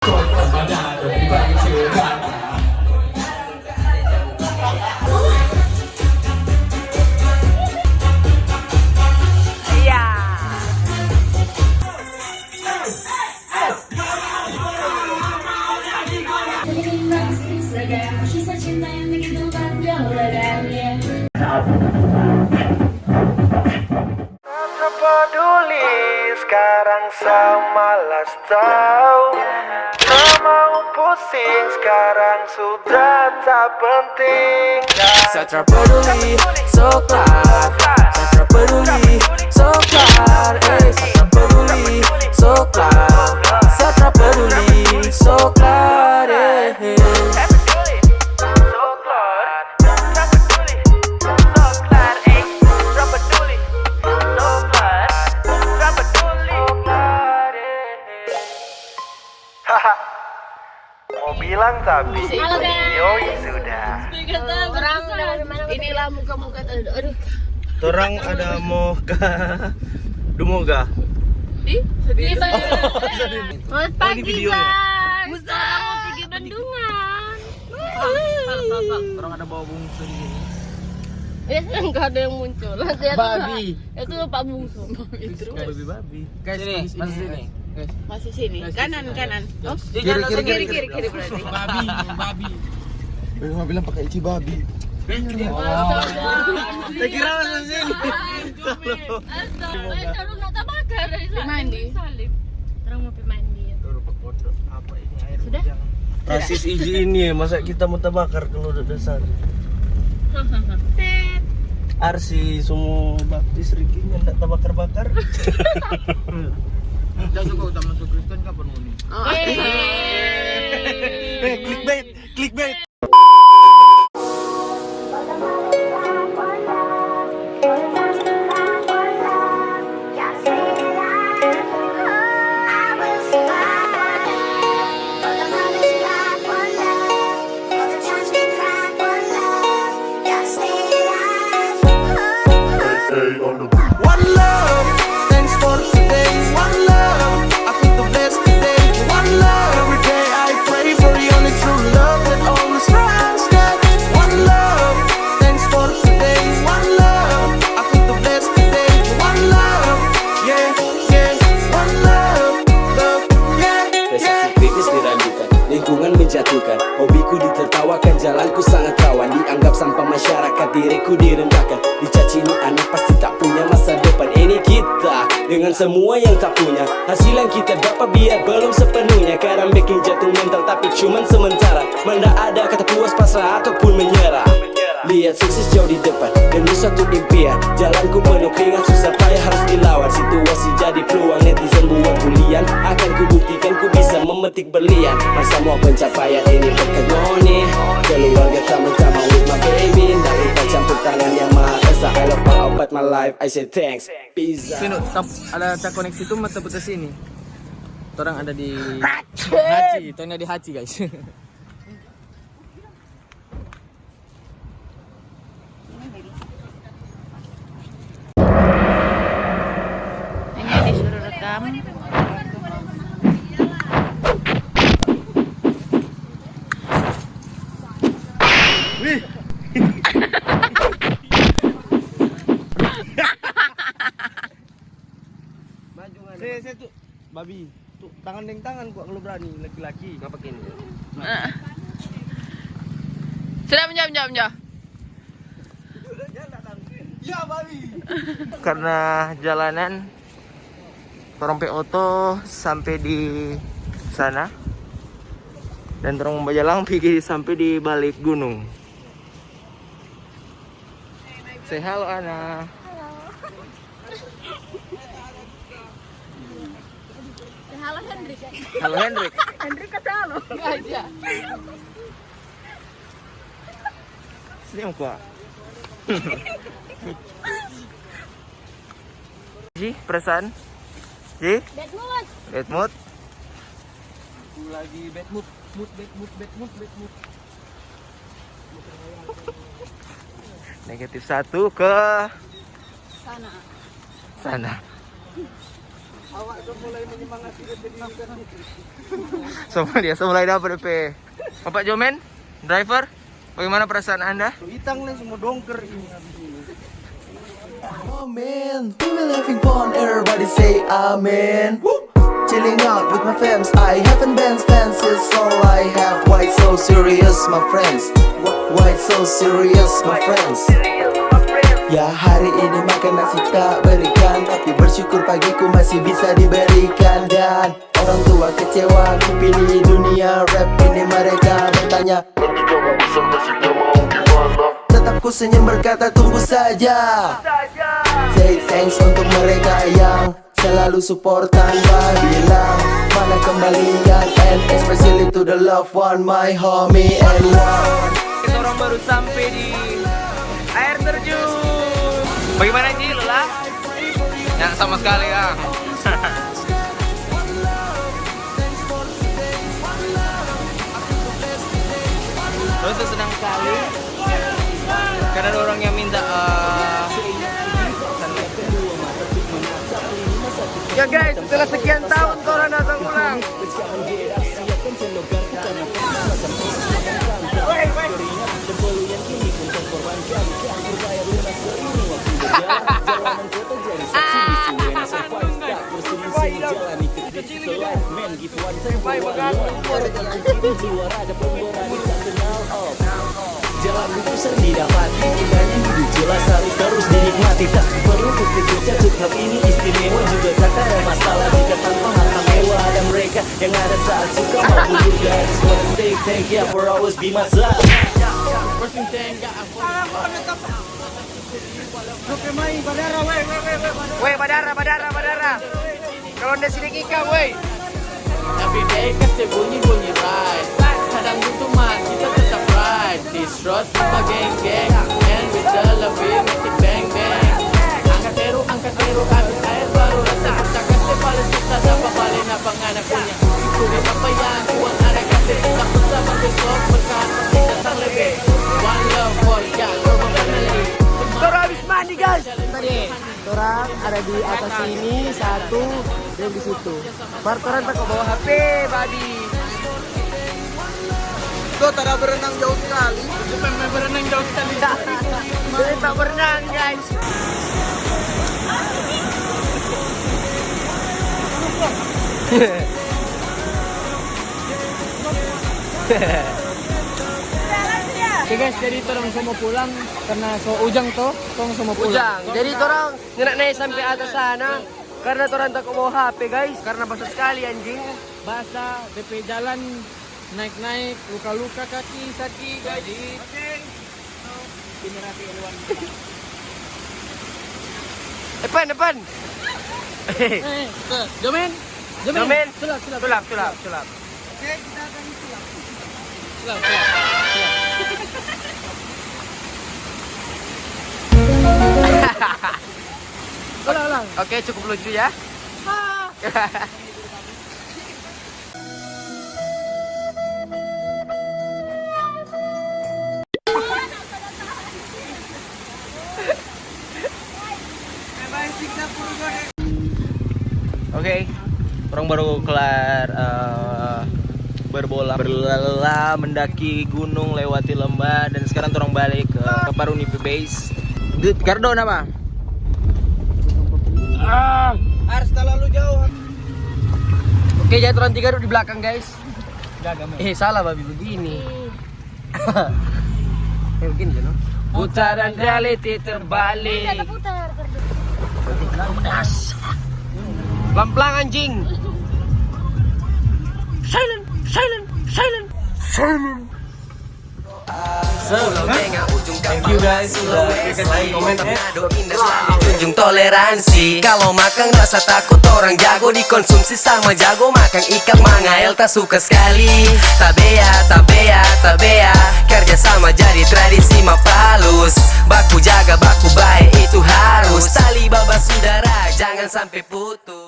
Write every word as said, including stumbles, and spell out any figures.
Tak peduli sekarang sama las tau, tak mau pusing sekarang sudah tak penting. Sa tra peduli, so klar. Sa tra peduli, so klar. Eh, sa tra peduli, so klar. Sa tra peduli, so klar. Eh. Haha. Mau bilang tapi. Halo, guys. Yoi, sudah. Orang inilah muka-muka ter-, aduh. Torang ada mau ka Dumoga. Ih, sedih. Selamat pagi, guys. Orang mau pergi bendungan. Orang ada bawa bungsu di sini. Ya, enggak ada yang muncul. Babi. Itu Pak Bungsu. Babi, babi. Guys, sini, masuk sini. Guys. Masuk sini. Guys, kanan, sini. Kanan. Oh, kiri, kiri, kiri, kiri, kiri berarti. Babi, babi. Eh, gua bilang pakai ici babi. Astaga. Saya kira masuk sini. Astaga, eh, kalau nggak terbakar dari sana. Mandi. Salim. Orang mau pi mandi ya. Tuh, rupa kodok. Apa ini air hujan? Sudah? Rasis iji ini ya, masa kita mau terbakar kalau udah dasar. Tet. Arsi semua baptis Ricky ndak terbakar-bakar. Dia juga udah masuk Kristen kapan mau nih? Oh. Eh. Eh, clickbait, clickbait. One love, thanks for today. One love, I feel the blessed today. One love, every day I pray for the only true love that always finds God. One love, thanks for today. One love, I feel the blessed today. One love, yeah, yeah. One love, love, yeah, yeah. Prestasi kritis diragukan, lingkungan menjatuhkan. Hobiku ditertawakan, jalanku sangat rawan. Dianggap sampah masyarakat, diriku direndahkan. Dicaci ni anak pasti tak punya masa depan. Ini kita dengan semua yang tak punya. Hasil yang kita dapat biar belum sepenuhnya. Kadang bikin jatuh mental tapi cuman sementara. Manda ada kata puas, pasrah ataupun menyerah. Lihat sukses jauh di depan demi satu impian. Jalanku penuh keringat, susah payah harus dilawan. Situasi jadi peluang, netizen buat bulian. Akan kubuktikan ku bisa memetik berlian. Mas, semua pencapaian ini berkat ngoni. Keluarga, teman-teman, with my baby. Ndak lupa campur tangan yang Maha Esa. I love my opat, my life, I say thanks. Pizza. Sini, tap-, ada terkoneksi tu, mata putar sini. Orang ada di Haci, tanya di Haci, guys. Ini disuruh rekam. Wih. Maju, saya, saya tuh. Babi, tu tangan deng tangan kwa kalu brani laki-laki. Ngapa kini? Ah. Sudah, menjawab, menjawab, menjawab. Ya, babi. Karena jalanan, torang pe oto sampe di sana. Dan torang mo bajalang pigi sampe di balik gunung. Say halo, Ana. Halo. Say halo, Hendrik. Halo, Hendrik. Hendrik kasih halo. Aja. Senyum kwa. Ji, perasaan? Ji? Bad mood. Bad mood? Aku lagi bad mood. Mood, bad mood, bad mood, bad mood. Negatif satu ke sana. Sana. Awak so mulai menyemangati dia jadi. So mulai, so mulai dapat D P. Bapak Jomen, driver, bagaimana perasaan Anda? Hitang nih semua dongker ini. Amen. We will having fun, everybody say amen. Woo! Chilling out with my fams, I haven't been fans, is all I have. Why so serious, my friends? Wh-, why so serious, my friends? Ya, hari ini makan nasi tak berikan, tapi bersyukur pagiku masih bisa diberikan. Dan orang tua kecewa, ku pilih dunia rap ini, mereka bertanya, "Nanti kamu besar nasibnya mau gimana?" Tetap ku senyum berkata, "Tunggu saja." Say thanks untuk mereka yang selalu support tanpa bilang mana kembalian, and especially to the loved one, my homie and love. Kita orang baru sampai di air terjun. Bagaimana, Ji? Lelah? Ya, sama sekali, Kang. Terus senang sekali. Karena ada orang yang minta, eh, ya guys, setelah sekian tahun torang datang ulang. Jalan itu sendiri didapati, kita yang hidup jelas harus terus dinikmati. Tak perlu ku kejar, tetap ini istimewa juga, tak ada masalah jika tanpa harta mewah. Ada mereka yang ada saat suka mau mundur. Guys, wanna say thank you for always be my side. Weh, badara, badara, badara. Kalau nda sidik ikang, weh. Every day kasi bunyi-bunyi ride. Kadang butuh man, kita tetap ride. This road tanpa geng-geng. And we the love, we make it bang-bang. Angkat teru, angkat teru, habis air baru rasa. Kita kasi bale, kita dapa bale, napa ngana punya. Syukuri apa yang Tuhan ada kasi. Kita bersama besok, berkat pasti datang lebih. One love for God, for my family. Baru habis mandi, guys. Tadi. Torang ada di atas sini, satu, dan di situ. Mar torang tako bawa H P, babi. Tuh, tara berenang jauh sekali. Berenang jauh sekali. Jadi tak berenang, guys. Oke guys, jadi torang so mo pulang karena so ujang to, torang so mo pulang. Ujang. Jadi torang nyanda nae sampe atas sana karena torang tako bawa H P, guys. Karena basah skali, anjing. Basah, depe jalan naik-naik, luka-luka kaki, saki, guys. Oke. Depan, depan. Eh, eh, Jomen. Jomen. Jomen. Sulap, sulap. Sulap, sulap, sulap. Oke, kita akan sulap. Ulang, ulang, ulang. Ulang, ulang. Oke, cukup lucu ya. Ah. Oke, orang baru kelar, eh, berbola, berlala, mendaki gunung, lewati lembah, dan sekarang orang balik ke Paruni pe base. Di Gardo napa? Ah, harus terlalu jauh. Oke, jadi orang tiga duduk di belakang, guys. Jaga, men. Eh, salah, babi, begini. Eh, begini, no? Putaran reality terbalik. Pelan-pelan, anjing. Silent, silent, silent. Silent. Thank you guys, udah like, comment, eh. Tunjung toleransi. Kalau makang rasa takut orang jago dikonsumsi sama jago. Makang ikang mangael ta suka skali. Tabea, tabea, tabea. Kerja sama jadi tradisi mapalus. Baku jaga, baku bae itu harus. Tali babasudara, jangan sampe putus.